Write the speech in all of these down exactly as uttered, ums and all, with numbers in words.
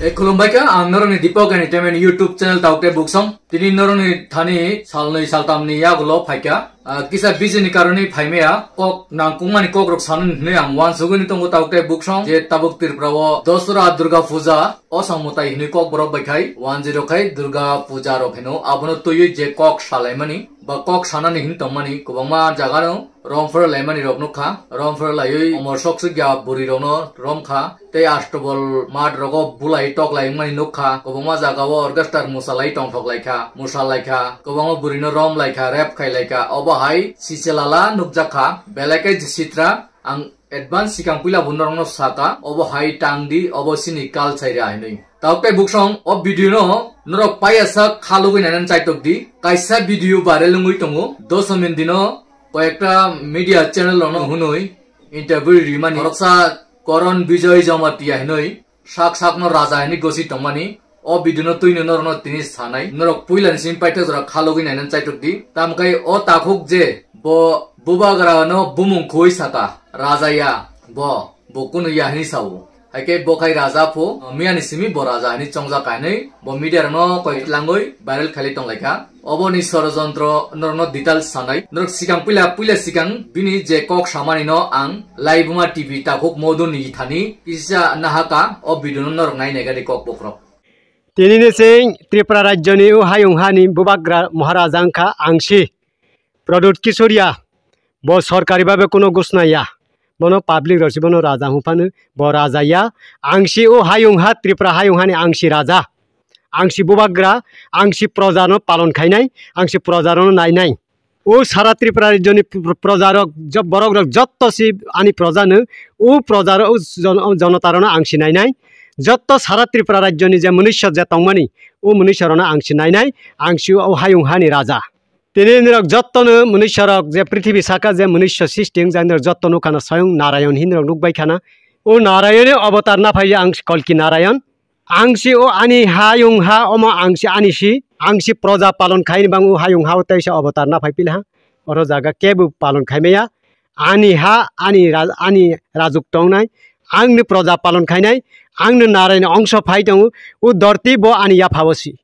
E, khulumbai kha, ang norokni Deepak Entertainment YouTube channel Taukte Buksong. Tini norokni thani salnwi saltamni yagulo phaikha. Ah, kisa busy ni karoni phaimaya, kok nangkukmani kok rok sanani hinwi ang wansugwi tongo Taukte Buksong. Je tabuk Tripura o Dasara Durga Puja, o samwtai hinwi kok borok bai khai, wanjwi rok khai Durga Puja rok hino. Abono twiwi je kok salaimani, ba kok sanani hin tongmani kwbangma jaga no romphor laimani rok nukha, romphor laiwi omor sok sukya bwrwi rokno romkha, tei Astobol mat rogo bulai tok lai wngmani nukha, kwbangma jaga o orchestra musalai tongthok laikha, musal laikha, kwbangma bwrwi no rom laikha, rep khai laikha, obo hai sichelala nukjakha, belai khe sitra ang Advance sikang puila bo norokno saka, obo hai tang di, obo chini culture ya hinwi. Taukte Buksong, o video no norok paiya sak khalugwi nainani chaitok di. Kaisa video viral wngwi tongo. Dosomin dino koyekta media channel rokno hwnwi interview rimani. Khoroksa Karan Bijoy Jamatia hinwi sak sakno raja hinwi gosi tongmani. O video no twino norokno tini sanai. Norok puilani simi paithak jora khalugwi nainani chaitok di. Tamkhe o takhuk je bo bubagra no bumung khui saka, raja ya bo, bo kunu ya hinwi sao. Haikhe bo khai raja pho, miyani simi bo raja hinwi chongjak kainwi bo media rokno koi langwi viral khailai tonglaikha. Oboni sorojontro norokno details sanai. Norok sikang puila, puila sikang bini je kok samani no ang Laibuma T V takhuk Modun ni thani kisa nahaka o video no norok nai nai gadi kok bokrok. Tini ni sing Tripura rajyoni o hayung hani bubagra Maharaja wngkha Angsi Pradyut Kishoriya. Bo sorkari babe kuno gusna ya. Bono public rok si bono raja hung phano. Bo raja ya. Angsi o hayung ha Tripura hayung hani angsi raja. Angsi bubagra, angsi proja no palon khainai, angsi proja no nainai. O sara Tripura rajyoni pr-, proja rok, jo-, borok rok jotto si ani proja no, o proja rok, o jon-, jonota rok no angsi nainai. Jotto sara Tripura rajyoni je munisyo je tongmani, o munisyo rok no angsi nainai, angsi o hayung hani raja. Tini nirok jottono munisyorok je prithibi saka je munisyo sisti wngjak nirok jotto nukha na soyong Narayon hinwi rok nukbai khana. O Narayoni avatar naphai ang si Kalki Narayon. Ang si o ani hayung ha omo ang si ani si. Ang si proja palon khaini bang o hayung ha o teisa avatar naphai pilha. Oro jaga kebo palon khaimaya. Ani ha, ani ra-, ani rajuk tongnai. Angni proja palon khainai. Angni Narayon ongso phai tongo. O dorti bo ani yaphao si.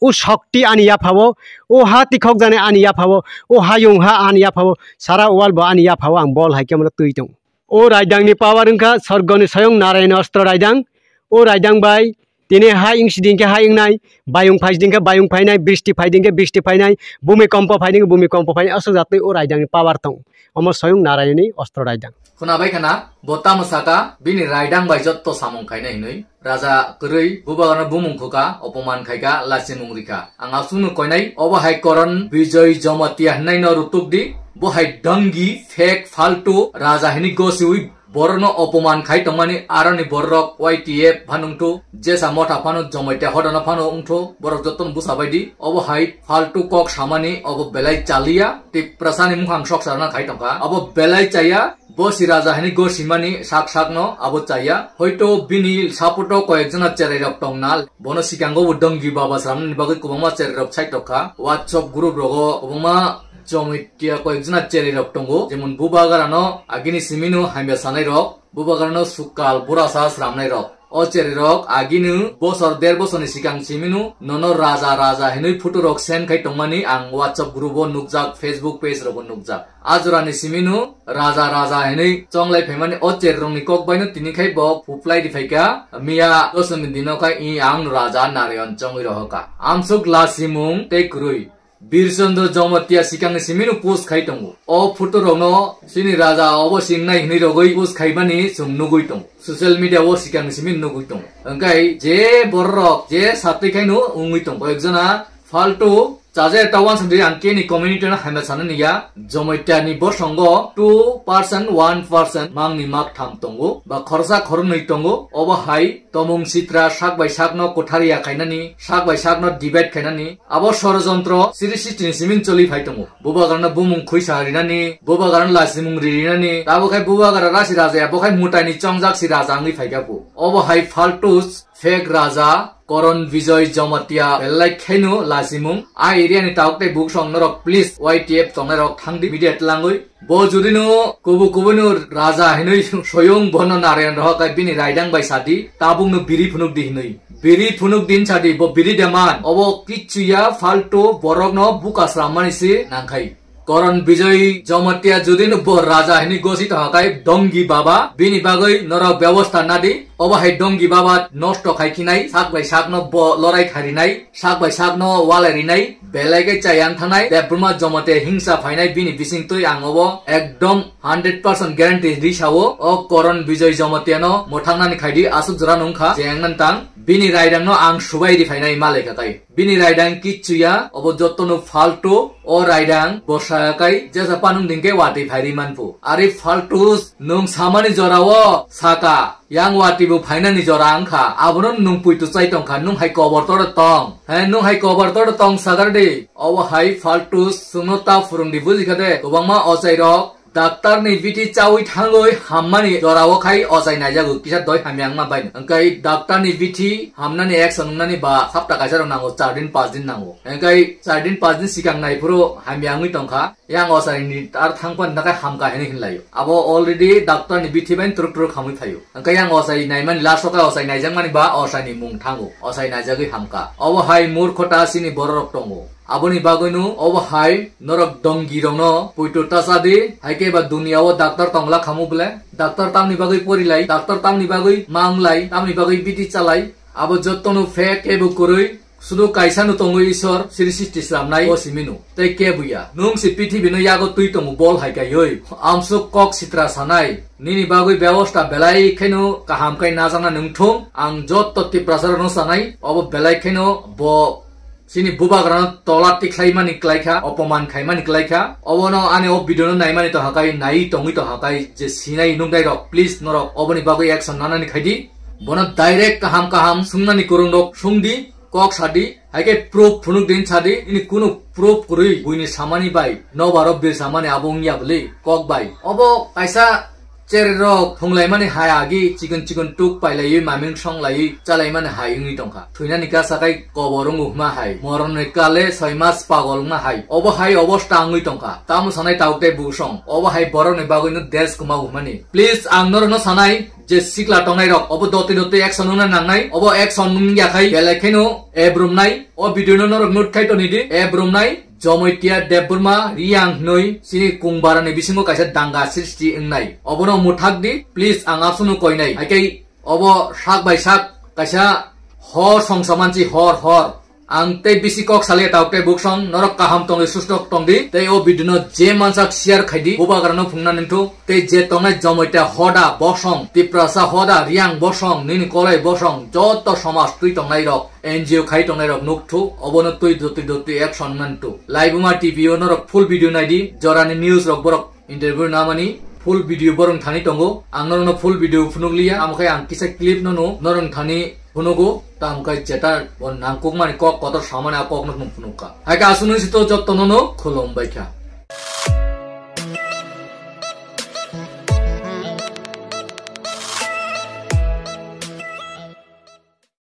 O shokti ani yaphao, o ha tikhok jani ani yaphao, o hayung ha ani yaphao, sara wal bo ani yaphao ang bol hai khe mano twi tong. O raidang ni power wngkha sorgo ni soyong Narayan ostro raidang. O raidang bai tini ha ing siding khe ha ing nai, bayung phai siding khe bayung phai nai, bristi phai ding khe bristi phai nai, bhumikompo phai ding khe bhumikompo phai nai, aswk jatwi o raidang ni power tong. Omo soyong Narayan ni ostro raidang. Khuna bai khana, bo tamo saka, bini raidang bai jotto samung khainai hinwi. Raja kwrwi, bubagrano bumung khuka, opoman khaika, lachimung rikha. Ang aswkno koinai, obo hai Karan Bijoy Jamatia hwnnaino rutuk di, bo hai dangi, fake, faltu, raja hinwi gosiwi, borokno opoman khai tongmani, aroni borok Y T F phanungthu, jesa motha phano Jamatia hodano phano wngthu, borok jotono busa baidi, obo hai faltu kok samani, obo belai chaliya, Tiprasani mukhang soksarna khai tongkha, obo belai chaya, Bo si raja hinwi gosimani sak sakno abo chaya. Hoito bini support o koyekjona cherai rok tongna. Bono sikango bo dongi baba sramnani bagwi kwbangma cherai rok saitok kha. WhatsApp group rogo kwbangma Jamatia koyekjona cherai rok tongo. Jemon bubagarano agini simino hamya sanai rok. Bubagarano sukal burasa sramnai rok. O cherai rok agini bosor der bosorni sikang simino nono raja raja hinwi photo rok send khai tongmani ang WhatsApp group o nukjak, Facebook page rogo nukjak. A jorani simino raja raja hinwi chonglai phaimani o cherai rokni kok baino tini khai bo phuplai riphaikha. Miya dosomni dino khai i ang raja Narayan chongwi rohorkha. Amsuk lasimung tei kwrwi. Birchandra Jamatia sikangni simino post khai tongo. O photo rokno chini raja obo singnai hinwi rogwi post khaimani chwng nugwi tongo. Social media o sikangni simino nugwi tongo. Hwnkhe je bororok je satwi khaino wngwi tongo. Koyekjona faltu chaje ta wansong di ang keni community no hamya sanani ya. Jamatia ni bosongo two percent, one percent mangni mak tham tongo. Ba khorsa khornwi tongo. Obo hai tomung sitra sak bai sakno kotharia khainani, sak bai sakno debate khainani. Abo sorojontro siri sitini simin choli phai tongo. Bubagrano bumung khuisa rinani, bubagrano lasimung ririnani. Tabo khai bubagra rasi raja ya, bo khai mutaini chongjak si raja wngwi phaikha bo. Obo hai faltus fake raja, Karan Bijoy Jamatia, belai khaino lasimung. A area ni tabuk tei buksong norok please Y T F tongnai rok thangdi media tlangwi. Bo judino kubu kubuno raja hinwi soyung bono Narayan rohorkha bini raidang bai sadi, tabukno biri phunukdi hinwi. Biri phunuk din sadi, bo biri deman. Obo kichu ya, faltu, borokno buka srammani si nangkhai. Koron Bijoy Jamatia jodi no bo raja hini gosi tohakai dongi baba, bini bagwi norok bebosta nadi. Obo hai dongi baba nosto khai khinai, sak bai sakno bo lorai kharinai, sak bai sakno walai rinai, belai khe chayang thanai, Debbarma Jamatia hingsa phainai bini bising twi ang obo ekdom hundred percent guarantee ri sao. O Koron Bijoy Jamatia no mwthangnani khaidi aswk jora nungkha je ang nang tang. Bini raidang no ang subai ri phainai malai kakai. Bini raidang kichu ya, obo jotto no faltu, o raidang bwsa kai, jesa panung dingke watwi phairi manpu. Ari faltus, nung samani jora o saka, yang watwi bo phainani jora wngkha, abono nung puitu chai tongkha, nung hai kobor toro tong. He, nung hai kobor toro tong sagar de. Obo hai faltus, sungno ta phurung di buji kha de, kwbangma ochai rok, Doctor ni bithi chawi thangwi hammani jorao khai ochai naijago, kisa doi hamya wngma bai. Hwnkhe doctor ni bithi hamnani action wngnani ba hapta kaisa rok nango, char din, panch din nango. Hwnkhe char din, panch din sikang naiphuru hamya wngwi tongkha. Yang ochai ni ar thangpan nakai hamkha hinwi hinlaio. Abo already doctor ni bithi bai turuk turuk hamwi phaio. Hwnkhe yang ochai naimani last o khai ochai naijakmani ba ochai ni mung thango. Ochai naijagwi hamkha. Obo hai murkhota chini bororok tongo. Aboni bagwino obo hai norok dongi rokno poito ta chadi, hai khe ba duniya o doctor tongla khamu bole, doctor tamni bagwi porilai, doctor tamni bagwi manglai, tamni bagwi biti chalai, abo jottono fake ebo kwrwi, sudu kaisa no tongo Isor, siri sristi slamnai o simino, tei kebo ya. Nwng se pithibino yago twi tongo bol hai kaiwi, amsuk kok sitra sanai, nini bagwi bebosta belai kheno kaham khai najakna nwng thung, ang jotto Tiprasa rokno sanai, obo belai kheno bo Chini bubagrano tola tikhlaimani klaikha, opoman khaimani klaikha. Obono ani o video no naimani to hakai, nai tongwi to hakai, je sinai nuknai rok, please norok oboni bagwi action nanani khaidi. Bono direct kaham kaham sungnani kwrwng rok sungdi, kok sadi, haikhe proof phunuk din sadi, ini kunu proof kwrwi buini samani bai, nobaro bir samani abo wngya bwlwi, kok bai. Obo kaisa Chererok thunglaimani hai agi chikon chikon tuk pailaiwi maming songlaiwi chalaimani hai wngwi tongkha. Thwinani kasa khai kobor wngo hwnma hai. Moronni kale soi mas pagol wngma hai. Obo hai obosta wngwi tongkha. Tamo sanai tabuk tei busong. Obo hai borokni bagwino desh kwma hwnmani. Please ang norokno sanai je sikla tongnairok obo doti doti action wngna nangnai. Obo action wngya khai belai kheno ebrumnai. O video no norok note khai tonidi ebrumnai. Jomoitia Debbarma Riang hwnwi chini Kungbarani bisingo kaisa danga srishti wngnai. Obono mwthak di, please, ang absunu koinai. Haikhe obo sak bai sak kaisa hor songsa manchi, hor, hor. Ang tei bisi kok saliya tabuk tei buksong, norok kaham tongwi sustok tongdi, tei o video no je mansak share khaidi, bubagrano phungna nangthu, tei je tongnai Jomoitia hoda bosong, Tiprasa hoda Riang bosong, nini kolai bosong, joto somaj twi tongnairok. N G O khai tongnairok nukthu, obono twi dotwi dotwi action wngna nangthu. Laibuma T V o norok full video naidi, jorani news rok borok interview namani full video borok thani tongo. Ang norokno full video phunukliya, tamo khe ang kisa clip no no norok thani phunugo, tamo khe jeta bo nangkukmani kok kotor samani a kokno phunuk phunukha. Hai khe aswk nung sito jotto no no khulum baikha.